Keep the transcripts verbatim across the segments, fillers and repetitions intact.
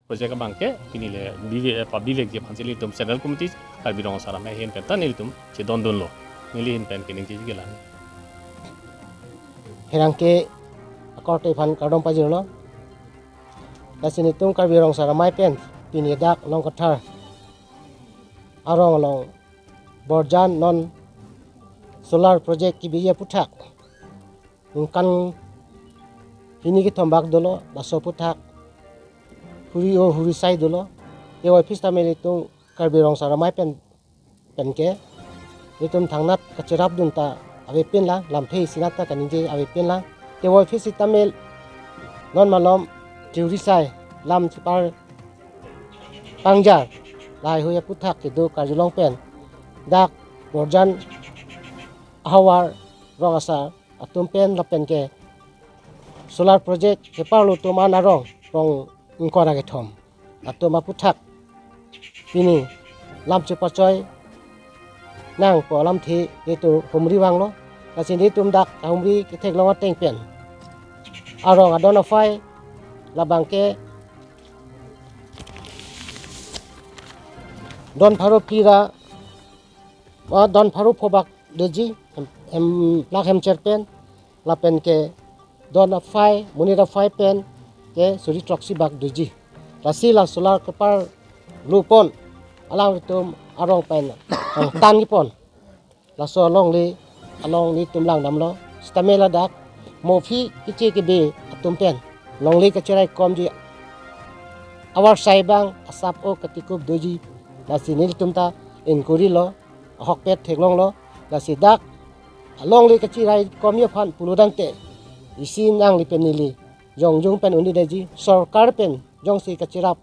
Project abang ke pini le bive, eh, pabivekji aphan si nelitum Central Committee Karbi Rong Asar Amei ahin pen ta nelitum chedondunlo. Neli ahin pen keningjeji ke la. Pherangke akorte aphan kardom pajirlo. Lasi nelitum Karbi Rong Asar Amei pen pini dak Longkathar arong along Borjan non solar project kebiji aphuthak ningkan hini kethom bak dolo, laso aphuthak huri o huri sai dolo. Tevoiphit sitame nelitum Karbi Rong Asar Amei pen, pen ke nelitum thangnat kacherapdun ta avepinlang, lamthe isi nat ta kaningje avepinlang. Tevoiphit sitame non malom teori sai lam chipar pangjar lahai hui aphuthak kedo karjulong pen dak Borjan ahavar rong asar atum pen lapen ke solar project keparlo atum an arong rong ingkoi ra kethom atum aphuthak pini lam chepachoi nangpo alamthe nelitum humri vanglo. Lasi nelitum dak humri ketheklong ateng pen arong adon aphai labang ke don pharo phli ra, ah, don pharo pho bak doji, hem, hem, lak hemcher pen, lapen ke don aphai, monit aphai pen ke suri throksi bak doji. Lasi la solar keparlo pon alanglitum arong pen angtan kepon. Laso alongle along nelitum langdamlo. Sitame ladak mo aphi keche kebe atum pen longle kacheraikomji avarsai abang asap o katikup doji. Lasi nelitum ta inquiry lo, ahokpet theklonglo. Lasi dak alongle kacheraikomji aphan pulo tangte isi nangli pen neli jongjung pen un-edetji, sorkar pen jongsi kacherap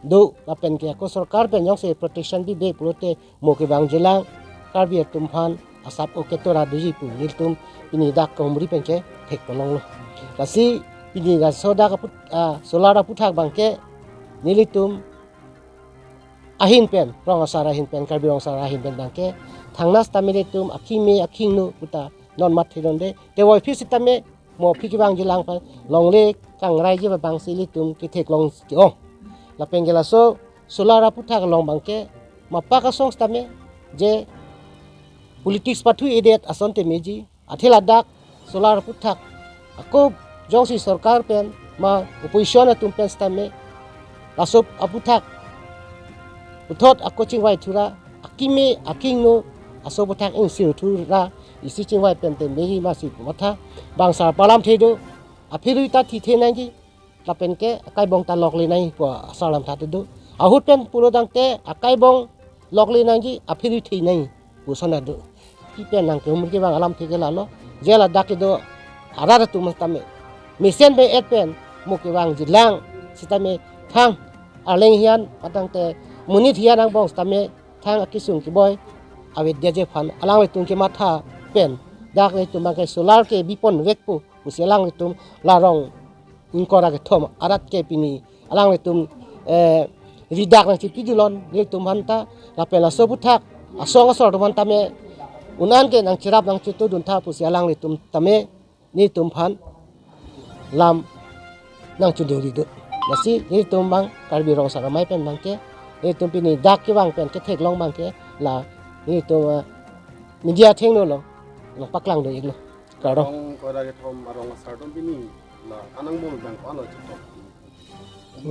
do lapen ke ako sorkar pen jongsi protection pipe pulote mo kevangjilang Karbi atum aphan asap o ketora doji pu nelitum pini dak kahumri pen ke thekponlonglo. Lasi pini laso dak aput, ah, solar aphuthak abang ke nelitum ahin pen, rong asar ahin pen, Karbi Rong Asar ahin pen abang ke thangnat sitame nelitum akimi akingno puta non mat thedonde. Tevoiphit sitame mo aphi kevangjilang pen longle kangraiji abang si nelitum ketheklong ke-ong. Lapen ke laso solar aphuthak along abang ke mapak asong sitame je politics pathu-edet asonte meji, athe ladak solar aphuthak ako jongsi sorkar pen ma opposition atum pen sitame laso aphuthak puthot ako chingvai thura, akimi akingno aso aphuthak ingsir thura isi chingvai pen te meji masi pu matha. Bang asar pen alamthe do, aphi rui ta thithe nangji lapen ke akaibong ta lokle nangji pu asar lamthe do. Ahut pen pulo tangte akaibong lokle nangji, aphi rui thi nangji pu ason ta do. Pini pen nangkehumri kevang alamthe ke lalo, je ladak kedo arat atum sitame mesen be-et pen mo kevangjilang sitame thang arleng hiyan atangte monit hiyan angbong sitame thang akesung keboi avedetji aphan alanglitum kematha pen dak nelitum abang ke solar kebi ponvekpo pusi alanglitum la rong ingkoi ra kethom arat ke pini alanglitum, eh, ridak nangchipidunlo nelitum aphanta, lapen laso aphuthak asong asor atum aphanta me un-an ke nangcherap nangchetodun tha pusi alanglitum tame nelitum aphan lam nangcheduri do. Lasi nelitum abang Karbi Rong Asar Amei pen abang ke nelitum pini dak kevang pen ketheklong abang ke la nelitum, eh, media athengno along nangpaklang do-iklo. Kardom. Rong ingkoi ra kethom arong asar atum pini la anang mul abang ko-an lo chepon?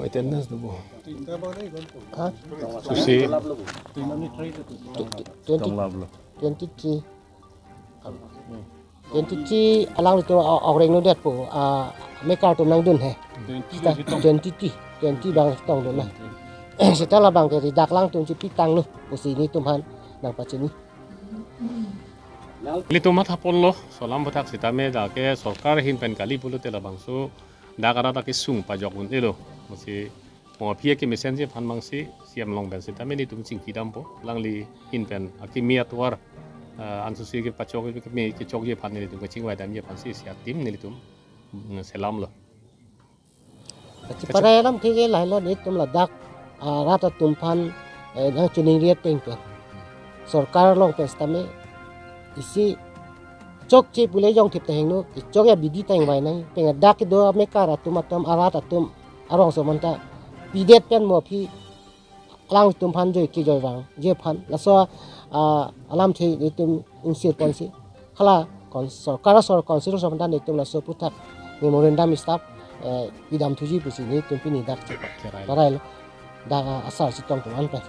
Attendance do bo. Ha? Susi. Twenty, twenty-three. Twenty-three alanglitum a-, ogreng nodetpo, ah, mekar atum nangdun he. Twenty. Seta twenty-three, twenty abang tongdun na. Seta labang ke ridak alangtum chipitanglo pusi nelitum aphan nangpachini. Nelitum mathaponlo, solar aphuthak sitame dak ke sorkar ahin pen kali pulote labangso dak arat akesung pajok un-elo. Masi mo aphi kemesenji aphan abang si C M along pen sitame nelitum chingkidampo. Alangli ahin pen akimi atovar, eh, ansusi kepachok keme kechokji aphan nelitum kechingvaidamji aphan si isi a-team nelitum, mm, selamlo. Kachiparai alamthe ke lahelo, nelitum ladak, ah, rat atum aphan, eh, nangchiningri ateng pen sorkar along pen sitame isi chokche pule jongthip ta hingno, kechokji abidi ta ingvai nangji. Pen dak kedo amekar atum atum arat atum arongso aphanta pidet pen mo aphi alangtum aphan joi kejoi vangji aphan laso, ah, alamthe nelitum ingsir ponsi hala kon sorkar asor council asor aphan ta nelitum laso aphuthak memorandum stop, eh, pidam thuji pusi nelitum pini dak cherai, cherai lo. Dak, ah, asar chetong tum an pen.